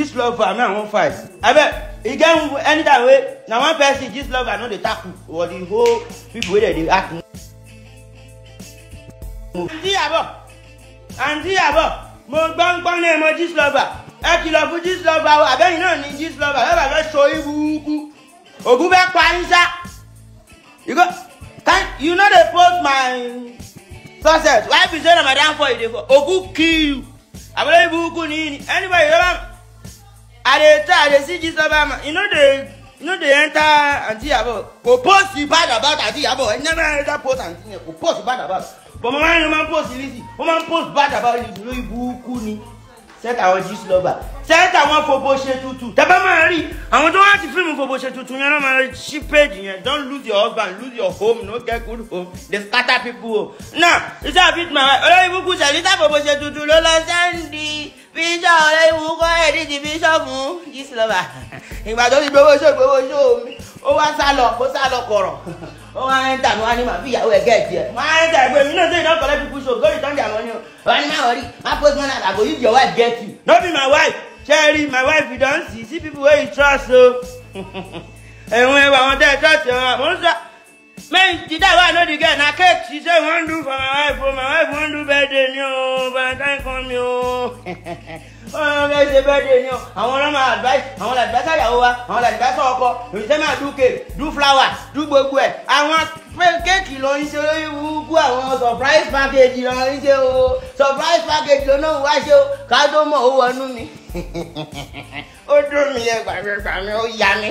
Gist lover me I wan fight. Abeg, e get anytime wey na one person gist lover no dey tackle or the whole people wey dey act. Àǹtí Ìyábọ̀, Àǹtí Ìyábọ̀, mo gbọ́ngbọ́n ní ẹ̀mọ gist lover. Ẹ kìlọ̀ fún gist lover o, àbẹ́yìn náà ní gist lover, ẹ bá fẹ́ so ibùkún. Ògún fẹ́ pa yín sá. You go, can you no dey post my success? Why be say na my downfall you dey for? Ògún kill you. Àbúrò ibùkún ni anybody wey bá I dey try, I dey see gist lover man. You no dey enter Àǹtí Ìyábọ̀. Kò post bad about Àǹtí Ìyábọ̀. Ẹ never enter post Àǹtí Ìyábọ̀. Kò post bad about. But mama no man post Lizzy. Mo man post bad about Lizzy lórí burúkú ni. Set àwọn gist lover. Set àwọn fòbò ṣe tuntun. Tẹ́ bá máa rí àwọn tó wá ti fíìmù fòbò ṣe tuntun yẹn náà máa ṣí page yẹn. Don't lose your husband, lose your home, no get good home. They scatter people home. Now, you say I fit my wife. Olórí burúkú Sẹ̀lítà fòbò ṣe tuntun ló lọ sẹ́ndì. Bíṣọ̀ olórí burúkú ẹ̀dí ti bíṣọ̀ fún gist lover. Ìgbà tó ti gbowó ṣó mi. Ó wá sá lọ, ó sá lọ kọ̀rọ̀. Ó wá ń tà mí wá ní màá fi ìyàwó ẹ̀ gẹ̀ẹ́tì ẹ̀. Wọ́n á ń tà ẹgbẹ́ mi náà say you don collect people show, go return their money o. Wọ́n á ní má worry, má post money, I go use your wife get you. No be my wife. Sherry, my wife you don see, see people wey you trust o. Ẹ̀wọ̀n ẹ̀wọ̀n àwọn tẹ́ ẹ trust ẹ̀ wọ́n sọ. Make the day wey I know the girl na cake she say wan do for my wife o, my wife wan do birthday ni o, Valentine come o. Wọ́n fẹ́ ṣe birthday ni o. Àwọn ọlọ́mọ advice, àwọn adviser ìyàwó wa, àwọn adviser ọkọ, òṣìṣẹ́ máa do cake, do flower, do gbogbo ẹ̀. Àwọn kéèkì ló ń ṣe lórí burúkú, àwọn surprise package ló ń ṣe o. Surprise package ló náà wá ṣe o, ká tó mọ̀ ó wọnú mi. Ó dùn mí ẹ gbàgbé ó yá mi.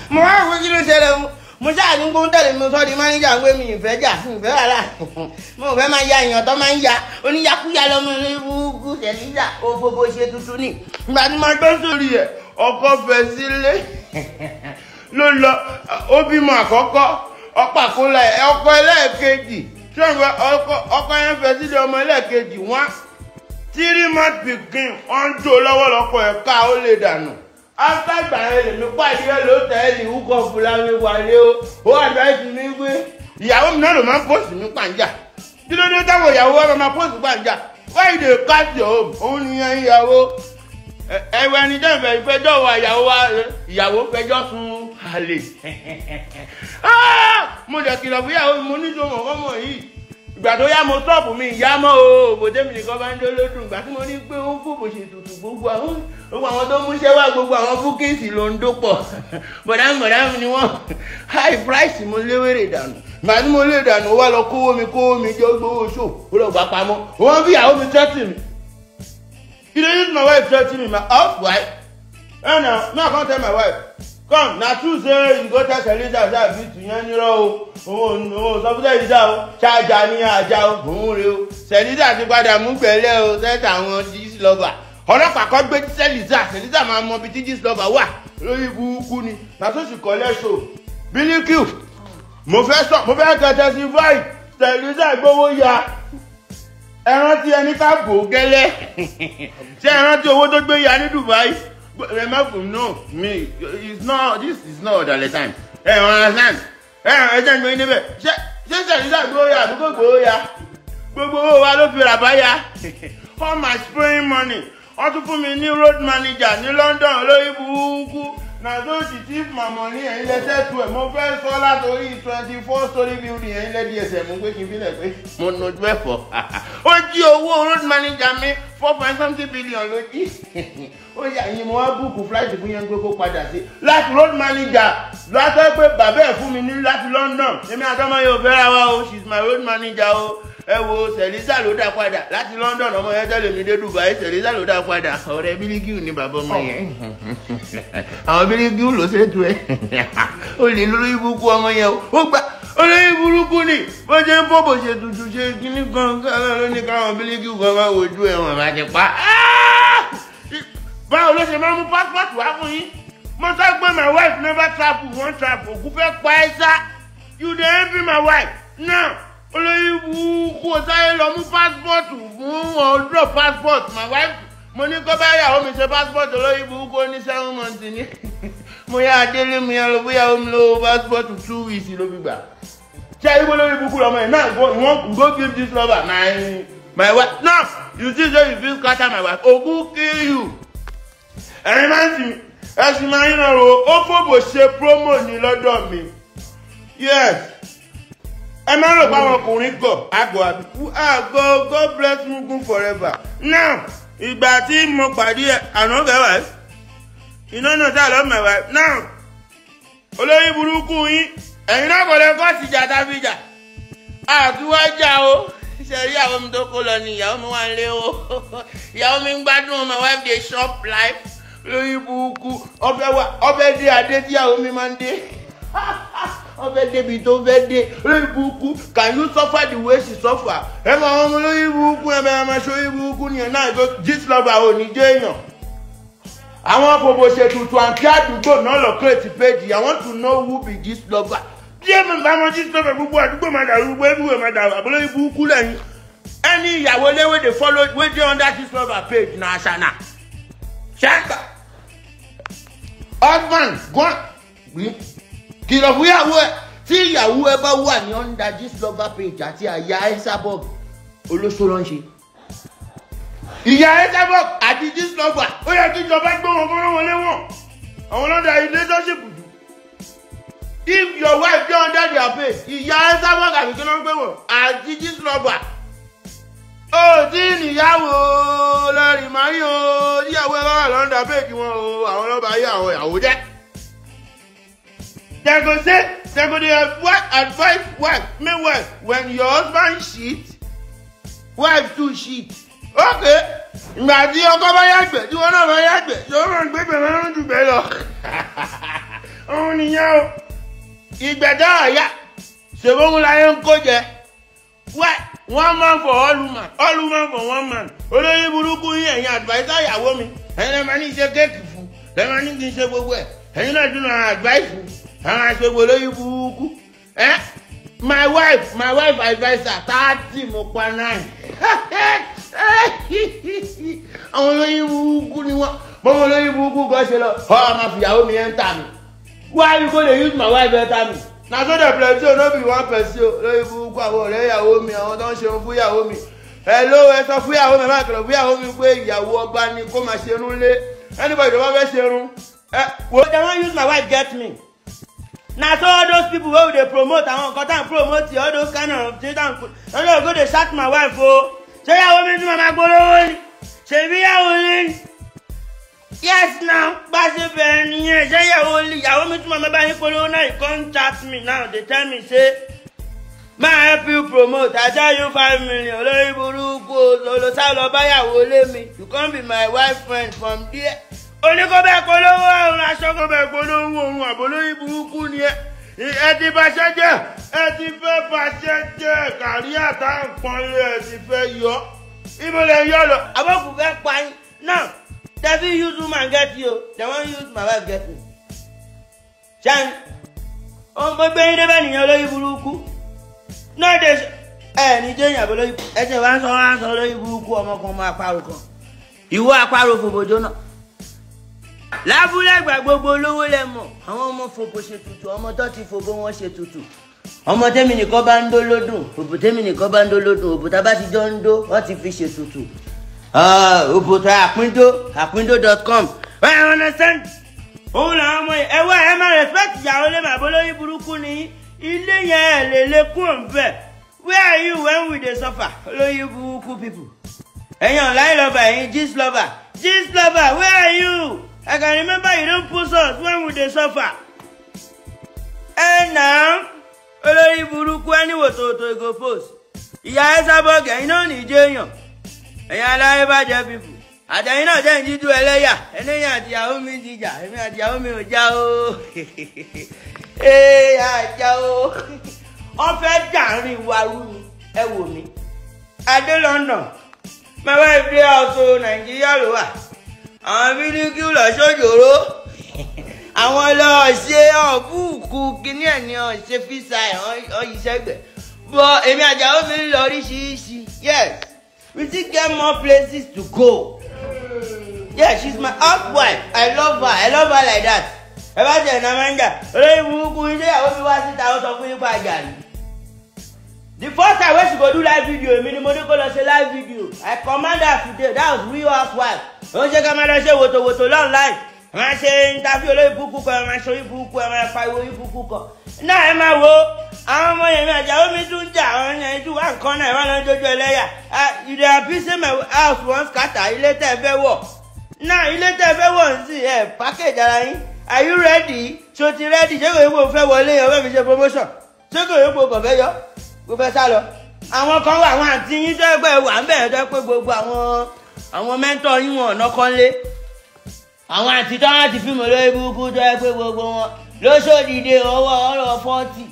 Mo wá wò kí ló ṣẹlẹ̀ mu. Mo ṣáà ní gbóhùn tẹ̀lé mi sọ́ di máníjà ń gbé mi ìfẹ́ jà ìfẹ́ wàhálà. Mo fẹ́ máa ya èèyàn tó máa ń ya oníyakúya lọ́mọ ní burúkú Sẹ̀lítà òfófó ṣe tuntun ni. Ìgbà tí máa gbé sórí ẹ̀ ọkọ fẹ́ sílé ló lọ ó bímọ àkọ́kọ́ ọ̀pàkólà ẹ̀ ọkọ ẹlẹ́ẹ̀kejì ọkọ yẹn fẹ́ sílé ọmọ ẹlẹ́ẹ̀kejì wọ́n 3 months pikin wọ́n ń jó lọ́wọ́ lọ́kọ ẹ̀ ká ó lè dànù. After ìgbà yẹn lèmi pàdé ẹ ló tẹ̀ ẹ́ wúkọ̀ fúlàmì wálé o ó advice mi pé ìyàwó mi náà ló máa ń post mi pàǹjà. Kí ló dé táwọn ìyàwó wa máa post pàǹjà? Why you dey cast your home? Òun nìyẹn ìyàwó. Ẹ̀wẹ̀ ẹni jẹ́ ìfẹ́ ìfẹjọ́ wa ìyàwó wa ìyàwó fẹjọ́ sun àlè. Mo jẹ́ kìlọ̀ fún ìyàwó mi mo ní sọmọ ọmọ yìí. Ìgbà tó yá mo stọ́ọ̀pù mi ìyá mọ́ o bòdé mi nìkan bá ń dé lódùn. Ìgbà tí mo ní pé ó fòbò ṣe tutù gbogbo àwọn tó múṣẹ́ wá gbogbo àwọn búkìsì ló ń dópọ̀. Bọ̀dámù ni wọ́n high price mo léwèrè dànù. Ìgbà tí mo lé dànù ó wá lọ kówó mi jẹ́ gbowó ṣò ó lọ gbà pamọ́. Wọ́n fi ìyàwó mi threaten mi. You dey use my wife threaten me, my house wife. And now, me I come tell my wife. Come, na true say you go tell Sẹ̀lítà say I beat you yẹn nírọ́ o. Òun ò sọ fún Sẹ̀lítà o. Ṣáàjà ní àjà o, òun rè o. Sẹ̀lítà ti padà mú gbẹ̀lẹ́ o, sẹ́tà àwọn gist lover. Ọlọ́pàá kan gbé Sẹ̀lítà, Sẹ̀lítà máa mọ ibi tí gist lover wà. Lórí burúkú ni, na so she collect show. Bílíkì, mo fẹ́ kẹtẹ sí fáì, Sẹ̀lítà gbowó ya. Ẹ rántí ẹni ká bò ó gẹ́lẹ́. Ṣé ẹ rántí owó tó gbé ya ní Dubai? No, me, it's not, this is not the time. Ẹ understand? Ẹ jẹ́ ìgbẹ́ níbẹ̀. Ṣé Sẹ̀lítà gbowó ya àbí kò gbowó ya? Gbogbo owó wa ló fi rà báyà. All my spraying money. Wọ́n tún fún mi ní road manager ní London lórí burúkú. Na so she thief my money ẹ̀yin lẹ́sẹ̀ tu ẹ̀. Mo fẹ́ sọ látòrí 24-story building ẹ̀yin lẹ́dí ẹsẹ̀ mú pé kí n fílẹ̀ pé mo nojú ẹ̀fọ́. Ó jí owó road manager mi 4.something billion ló jí. Ó yà yín mo wá búùkù flight fún yẹn pé kó padà sí. Láti road manager látọ́ pé bàbá ẹ̀ fún mi ní láti London. Èmi àtọmọ yóò fẹ́ra wa o, she is my road manager o. Ẹ wo Sẹ̀lítà ló dá padà láti London ọmọ yẹn tẹ́lẹ̀ mi dé Dubai Sẹ̀lítà ló dá padà. Ọ̀rẹ́ Bílíkì ni bàbá ọmọ yẹn. Àwọn Bílíkì ló ṣètò ẹ̀. Ó lè lórí ibùkún ọmọ yẹn o. Ó gbà olórí burúkú ni bó ṣe ń bòbò ṣe tuntun ṣe kíní kan ló ní káwọn Bílíkì kan máa wojú ẹ̀wọ̀n máa ti pa. Báwo ló ṣe máa mú passport wá fún yín? Mo sọ pé my wife never travel one travel òkú fẹ́ pa ẹ́ sá. You dey envy my wife now. Olórí burúkú sáré lọ mú passport fún ọdún passport my wife. Mo ní kọ́ bá yàwó mi ṣe passport olórí burúkú ó ní 7 months ní. Mo yá adélé mi yá lọ bóyá omi lówó passport 2 weeks ló fi gbà. Ṣé ibo lórí burúkú lọmọ yẹn náà go go give this lover my wife. Now you see say you fit scatter my wife. Ogun kill you. Ẹ̀yin máa ń sìn ẹ̀sìn máa ń ràn o, ó fòbò ṣe promo ní lọ́dọ̀ mi. Yes. Ẹ má rò pé àwọn ọkùnrin gọ̀ àgọ̀ àbíkú àgọ̀. God bless Mugun forever. Now, ìgbà tí mo pàdé ẹ̀ àná kẹwàá iná náà sá lọ́ my wife. Now, olórí burúkú yín, ẹ̀yin náà kò lè kọ́ síjà tábìjà. Àtúwájà o. Ṣe rí àwọn mi tó kó lọ ni ìyàwó mi wà ń lé o. Ìyàwó mi ń gbádùn, my wife dey shop life. Lórí burúkú, ọbẹ̀ wà, ọbẹ̀ dé adé tí ìyàwó mi máa ń dé. Ọbẹ̀ débi tó fẹ́ dé. Lórí burúkú, can you suffer the way she suffer? Ẹ mọ àwọn ọmọ lórí burúkú, ẹ bẹ̀rẹ̀ máa ṣe orí burúkú nìyẹn náà tó Gistlover ò ní jẹ́ èèyàn. Àwọn fòbò ṣètùtù àǹtí àdúgbò náà lọ create page. I want to know who be Gistlover. Bí èmi bá mọ Gistlover, gbogbo àdúgbò máa dàrú, gbogbo everywhere máa dàrú, àbúrò burúkú lẹ́yìn. Ẹni ìyàwó léwé dey follow wey dey under Gistlover page na Ashana. Ṣáàkà. Husband gan kìlọ̀ fún ìyàwó ẹ̀ tí ìyàwó ẹ bá wà ní under Gistlover page àti àyà Esabod olóṣó ló ń ṣe. Ìyá Esabod àti Gistlover ó yẹ kí ìjọba gbé wọn kọ́rọ́ wọn léwọ̀n. Àwọn ọlọ́dà relationship jù. If your wife dey under their page, ìyá Esabod àti kí ló ń gbé wọn àti Gistlover. Ó tí níyàwó lórí màrí o, níyàwó ẹ bá wà lọ́ndà page wọn o, àwọn ọlọ́ba ayé àwọn ìyàwó jẹ́. Dem go say, dem go dey advise wife, meanwhile, when your husband cheat, wife too cheat. Okay, ìgbà tí ọkọ bá yàgbẹ́, tí wọn náà bá yàgbẹ́, yóò máa gbégbé máa ń jù bẹ́ẹ̀ lọ. Òun nìyẹn o. Ìgbẹ́jọ́ ọ̀yà, ṣèbóhun láyé ń kó jẹ. Why? One man for all woman, all woman for one man. Olórí burúkú yín ẹ̀yin adviser ìyàwó mi. Ẹ̀yin lè máa ní ṣe kéèkì fún, lè máa ní kí n ṣe gbogbo ẹ̀. Ẹ̀yin náà tún náà advice fún. Àwọn aṣọ́gbó olórí burúkú. Eh? My wife adviser, 30 mo pa 9. Àwọn olórí burúkú ni wọ́n. Bọ́mọ olórí burúkú gan ṣe lọ. Ọ̀ máa fìyàwó mi enter mi. Why you go dey use my wife enter me? Na so dey plenty o, no be one person o. Lórí burúkú àwọn ọ̀rẹ́ ìyàwó mi, àwọn tó ń ṣerun fún ìyàwó mi. Hello, ẹ sọ fún ìyàwó mi, má kìlọ̀ fún ìyàwó mi pé ìyàwó ọba ni kó máa ṣerun lé. Anybody tó bá fẹ́ ṣerun. Ẹ wo. They wan use my wife get me. Na so all those people wey we dey promote, àwọn nǹkan tá à ń promote, all those kind of things tá à ń put, wọ́n lọ go dey sack my wife o. Ṣé ìyàwó mi tún máa gbólówó ni? Ṣèbí ìyàwó ni? Yes now, bá ṣe bẹ̀rẹ̀ nìyẹn. Ṣé ìyàwó mi tún máa bá yín polówó náà? You come chat me now, dey tell me say, ma help you promote, I tell you 5 million. Olórí burúkú olùsá lọ báyàwó lé mi. You come be my wife friend from there. Oníkó bẹ́ẹ̀ polówó òun aṣọ kó bẹ́ẹ̀ polówó òun àbò lórí burúkú ni ẹ. Ẹ ti bàṣẹ́ jẹ́, ẹ ti fẹ́ bàṣẹ́ jẹ́, kárí àtàǹpọ̀nlé ẹ ti fẹ́ yọ. Ibo lẹ yọ lọ? Àbọ̀kù fẹ́ pa yín. Now, dem fit use woman get you. Dem wan use my wife get me. Ṣáà ohun gbogbo yín débẹ̀ nìyẹn, olórí burúkú. Náà dé ẹ ní jẹ́yìn àbọ̀ lórí ẹsẹ̀ wá ń sọ olórí burúkú ọmọ kan ọmọ àparò kan. Ìwọ àparò fòbòjó náà. Lábúlé ìgbà gbogbo olówó lẹ mọ̀. Àwọn ọmọ fòbò ṣe tutù, ọmọ tó ti fòbò wọn ṣe tutù. Ọmọ tẹ́mi nìkan bá ń dó lódùn, òbò tẹ́mi nìkan bá ń dó lódùn, òbò tá bá ti jọ ń dó, wọ́n ti fi ṣe tutù. Òbò tá àpíndó, àpíndó.com. I understand. Òun làwọn ọmọ yẹn, ẹ wá ẹ máa respect ìyàwó lé màbó lórí burúkú ni ilé yẹn ẹ lè lè kúrò ń. Where are you when we dey suffer? Olórí burúkú people. Ẹ̀yin online lover, ẹ̀yin gist lover. Gist lover, where are you? I can remember you don post us when we dey suffer. Ẹ nà olórí burúkú ẹni wòtòwòtò go post. Ìyá Esabod ẹ̀yin náà ní ìjẹ́ èèyàn. Ẹ̀yin aláyébàjẹ́ people. Àtẹ̀yìn náà jẹ́ ìjíjú ẹlẹ́yà. Ẹlẹ́yà àtìyàwó mi ti jà. Èmi àtìyàwó mi ò já o. Ee àjà o. Wọ́n fẹ́ dàrin wa rú ni. Ẹ wò mí. Adé London. My wife dey house o, Nàìjíríà ló wà. Àwọn bíríkì lọ sójòrò. Àwọn lọ ṣe ọ̀bùkù kínní ẹ̀ ní ọ̀ṣẹ́ físà ẹ̀ ọ̀yíṣẹ́gbẹ̀. But èmi àjàwó mi ń lọ oríṣiríṣi. Yes, we still get more places to go. Yeah, she's my housewife. I love her. I love her like that. Ẹ bá tẹ̀ náà máa ń jà. Olórí burúkú iṣẹ́ ìyàwó mi wá síta ó sọ fún yípa àjà ni. The first time wey she go do live video, èmi ni mo ní kó lọ ṣe live video. I command her today, that was real housewife. Ó ń ṣe ká máa lọ ṣe wòtòwòtò online. Ẹ máa ṣe interview olórí burúkú kan, ẹ máa ṣe orí burúkú, ẹ máa pariwo orí burúkú kan. Náà ẹ máa wo àwọn ọmọ yẹn mi àjàwó mi tún jà, àwọn yẹn tún wá nǹkan náà, ẹ máa lọ jójú ẹlẹ́yà. You dey happy say my house wan scatter, ilé tẹ́ ẹ fẹ́ wọ̀. Náà ilé tẹ́ ẹ fẹ́ wọ̀ ń sìn ẹ̀ package ara yín. Are you ready? Ṣo ti ready? Ṣé kò yẹ kó fẹ́ wọlé yẹn, fẹ́ fi ṣe promotion? Ṣé kò yẹ kó kàn fẹ́ yọ? Kó fẹ́ sá lọ. Àwọn kan wà, àwọn àǹtí yín tó ẹgbẹ́ wà ń bẹ̀rẹ̀ tó pé gbogbo àwọn mẹ́ńtọ̀ yín wọn ọ̀nà kan lé. Àwọn àǹtí tó wọ́n ti fíìmù lórí burúkú tó ẹ pé gbogbo wọn lóṣòdìde ọwọ́ ọ̀rọ̀ 40.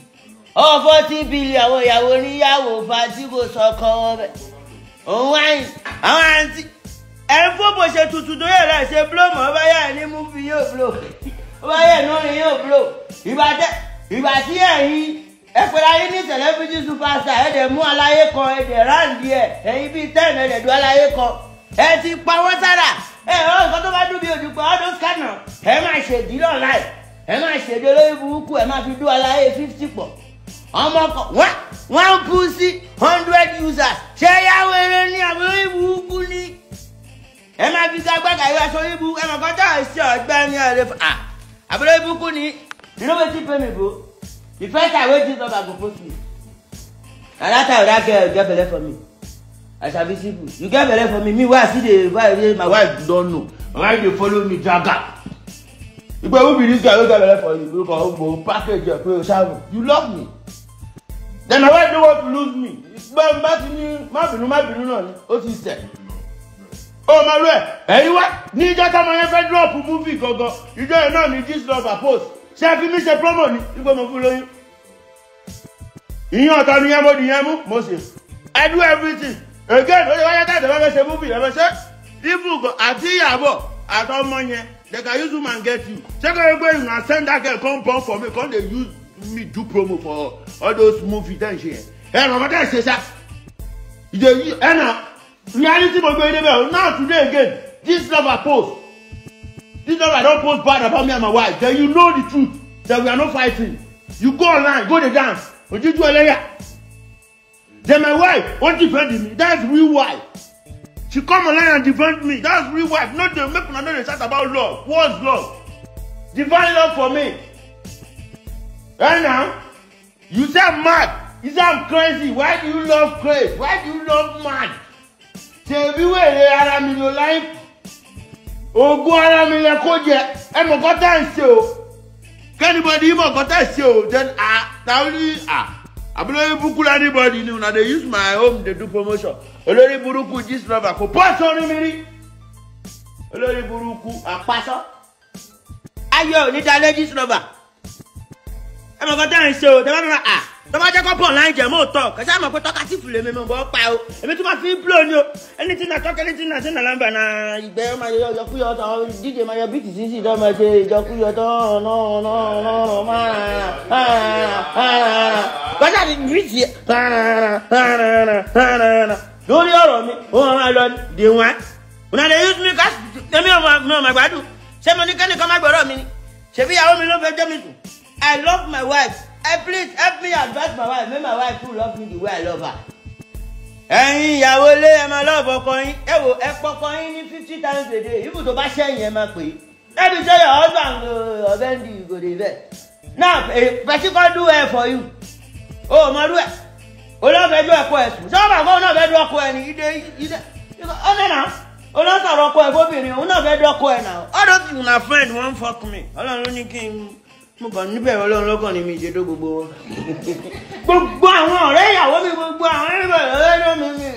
Ọwọ́ 40 billion àwọn ìyàwó oníyàwó fa tí kò sọkọ wọn bẹ̀. Òun wáyìn àwọn àǹtí ẹ̀ ń fòbò ṣe tutù tó yẹ láì ṣe blow mọ́ bá yà ní múfi yóò blow. Ó bá yẹ ní orin yóò blow. Ìgbà tí ẹ̀yin ẹ pẹ̀lú ayé ní celebrity superstar ẹ̀ dẹ̀ mú aláyé kan ẹ̀ dẹ̀ ráǹdì ẹ̀ ẹ̀yin bíi 10 ẹ̀ dẹ̀ dún aláyé kan. Ẹ ti pa wọ́n sára. Ẹ ọ̀ nǹkan tó bá dún bí òdùpọ̀ ọdún scanner. Ẹ máa ṣèdí lọ́láì. Ẹ máa ṣèdí olórí burúkú ẹ máa fi dún aláyé 50 pọ̀. Ọmọ kan one pussy 100 users. Ṣé yáwó eré ní àbúrò burúkú ni? Ẹ máa fi gbàgbàgà ìwé aṣọ orí burúkú ẹ mọ̀ kọjá ìṣe ọ̀gbẹ́ni ọ̀rẹ́ fà. Àbúrò burúkú ni. You know wetin pay me bro? The first time wey this number go post me. Na that time that girl get belle for me. I shall be simple. You get belle for me, me wey I still dey vibe, my wife don know. My wife dey follow me drag am. Igbe who be this guy wey get belle for you? Because go package your pay o. You love me. Then my wife no want to lose me. Gbọ́n bá ti ní má bínú náà ni ó ti sẹ̀. Ó máa lọ ẹ̀ ẹ̀yin wá ní ìjọ táwọn yẹn fẹ́ drop movie gangan. Ìjọ yẹn náà ni this lover post. Ṣé fi mí ṣe promo ni? Igbó mo fún lóyún. Ìyẹn ọ̀tọ̀ ni yẹn mo dì yẹn mú. Mo ṣe. I do everything. Again, ó ṣe wáyé káàdì bá fẹ́ ṣe movie ẹ fẹ́ ṣe. Even àti Ìyábọ̀ àtọmọ yẹn, they can use woman get you. Ṣé kò yẹ pé you na send that girl come born for me, come dey use me do promo for all those movies dem ṣe yẹn. Ẹ màmá dẹ́ ṣe ṣá. Ìjọ ẹ na reality mo gbé débẹ̀ o. Now today again, this lover post. This lover don post bad about me and my wife. Then you know the truth that we are not fighting. You go online, go dey dance. Ojuju ẹlẹ́yà. Then my wife won't defend me. That's real wife. She come online and defend me. That's real wife. Not the make una no dey shout about love. What's love? Divine love for me. Right now, you say I'm mad. You say I'm crazy. Why do you love crazy? Why do you love mad? Ṣebí wèrè ara mi ló láì. Ògùn ara mi lẹ kó jẹ. Ẹ mọ̀ kọ́ tá ẹ̀ ṣe o. Kẹ́nìbọ̀dì mọ̀ kọ́ tá ẹ̀ ṣe o. Then ah, àbúrò burúkú anybody ni una dey use my home dey do promotion. Olórí burúkú gist lover kò pọ́ sórí mi rí. Olórí burúkú àpasọ́. Ayọ̀ onídàálẹ́ gist lover. Ẹ mọ̀ kọ́ tá ẹ̀ ṣe o. Tẹ́ bá mi máa tó bá jẹ́ kó pọ̀ láì jẹ́ mọ́ tọ̀ kẹsí àmọ́ pé tọ́ka sífù lèmi mọ̀ bọ́ pa o. Èmi tún máa fi blow ni o. Anything na talk, anything na say na lamba na ìgbẹ́ máa yọ yọkúyọ tán díje máa yọ bíìtì sísì tó máa ṣe ìjọkúyọ tán náà máa kọjá ní bíìtì lórí ọ̀rọ̀ mi ó máa lọ dè wọ́n. Una dey use me cash èmi ò mọ̀ gbádùn. Ṣé mo ní kẹ́nìkan má gbọ́rọ̀ mi ni? Ṣèbí ìyàwó mi ló fẹ́ jẹ́ mi sùn? I love my wife. Hey, please help me advise my wife. Make my wife too love me the way I love her. Ẹ̀yin ìyàwó ilé ẹ máa love ọkọ yín. Ẹ wò ẹ pọkọ yín ní 50 times a day. Ibù tó bá ṣẹ̀yìn ẹ máa pè é. Let me tell your husband offend you go dey vex. Now a person can do well for you. O mọ rú ẹ̀. Olófẹ́jú ẹ̀kọ́ ẹ̀ sùn. Ṣé ọmọ àgbọ̀n náà fẹ́ dún ọkọ ẹ̀ ní ìdè ìdè? Ọ̀nà náà. Olóńsọ̀rọ̀ ọkọ ẹ̀ fóbìnrin òun náà fẹ́ dún ọkọ ẹ̀ náà. All those people na friend wan fuck me. Ọlọ́run ló ní kí n mo kàn níbẹ̀ Ọlọ́run lọ́kàn ni mi ṣe tó gbogbo wọn. Gbogbo àwọn ọ̀rẹ́ ìyàwó mi gbogbo àwọn ọ̀rẹ́ mi mi.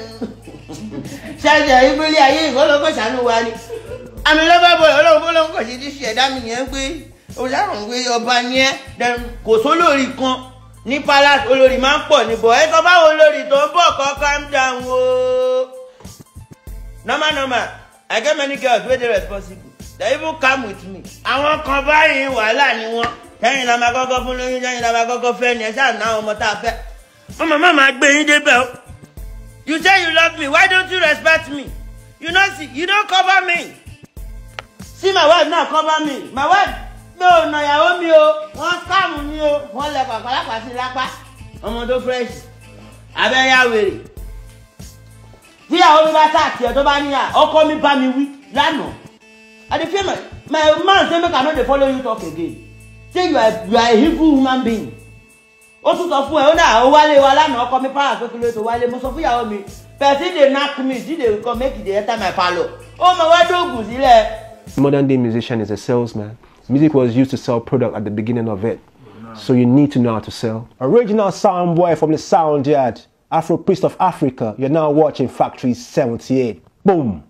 Ṣáàṣì ìgbélé ayé ìfọlọ́kọ̀ ṣàánú wa ni. Àmì lọ́ba bọ̀ Ọlọ́run fọlọ́run kàn ṣe ti ṣe ẹ̀dá mi yẹn pé òṣàrùn pé ọba ni ẹ́. Kò sólórí kan ní palace olórí máa ń pọ̀ níbọ̀. Ẹ sọ báwo olórí tó ń bọ̀ kọ́ calm down o. Normal normal, I get many girls wey dey responsible. They even come with me. Àwọn kan báyìí wàhálà ni wọ́n. Tẹ́yìn la máa kọ́kọ́ fún lóyún, tẹ́yìn la máa kọ́kọ́ fẹ́ ni ẹ ṣáà ná ọmọ tá a fẹ́. Mama máa gbé yín débẹ̀ o. You say you love me, why don't you respect me? You no see, you don't cover me. See my wife now cover me. My wife mi ò nà ìyàwó mi o, wọ́n scam mi o, wọ́n lẹ pàpàlápàá sí lápá. Ọmọ tó fresh. Abẹ́yà wèrè. Tíyàwó mi bá sáàtì ẹ̀ tó bá níyà, ọkọ mi bá mi wí lánàá. I dey fear my man say make I no dey follow you talk again. Say you are a evil human being. Ó tún sọ fún ẹ, ó náà ó wálé wa lánàá, ọkọ mi para pé kí ló tó wálé. Mo sọ fún ìyàwó mi, person dey knack me, still dey come make e dey enter my parlour. Ó mọ wá dóògùn sílẹ̀. Modern day musician is a salesman. Music was used to sell product at the beginning of it. So you need to know how to sell. Original sound boy from the Sound Yard, Afro Priest of Africa. You're now watching Factory 78. Boom.